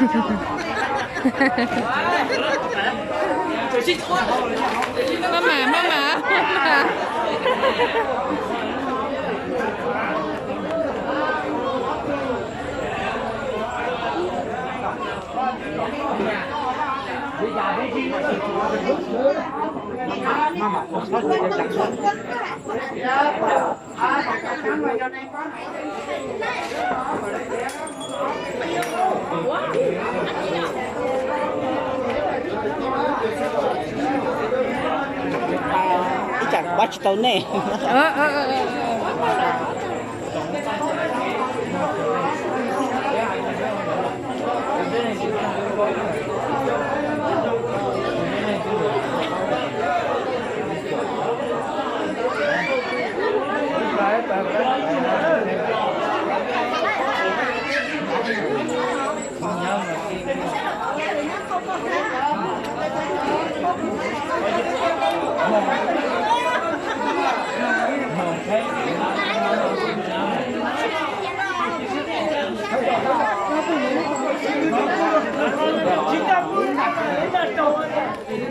Maj mam, maj mam, maj mam. Ib tsam pab tsis tau nej.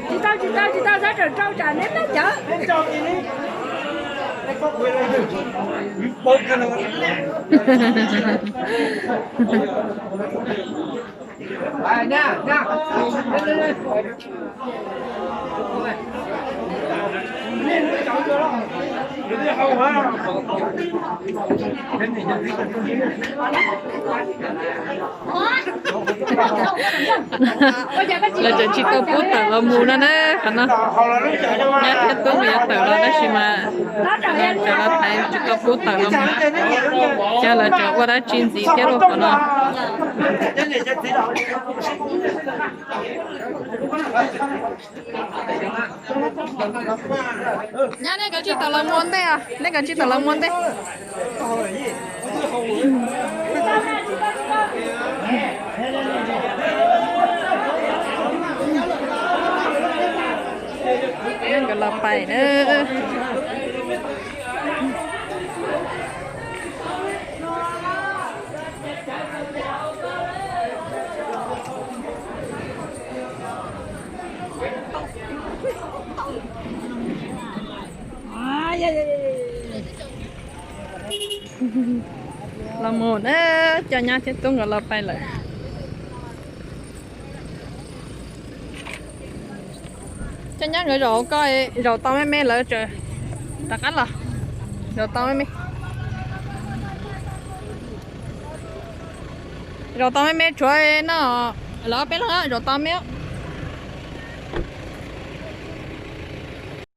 Tsis tau, tsis tau, tsis tau, sab raws rau tsam neb mab cawv. Lawv tseem tsis tau pub tawm los mus no na, qhov no. Nyab thiab tub nkawd yuav tawm los tab sis mas lawv tseem los thaiv tsis tau pub tawm los mus. Cas lawv tseem ua dab tsi ntxiv thiab lauj qhov no. Nyab, nej kav tsij tawm los mus ua ntej, nej kav tsij tawm los mus ua ntej. Nkawd los pais na. Los mus na, coj nyab thiab tub nkawd los pais lawm. Coj nyab nkawd zaum koj, zaum tau me me lawv tseem rov qab los. Zaum tau me me. Zaum tau me me tshuav no, lawv ob peb leeg zaum tau me.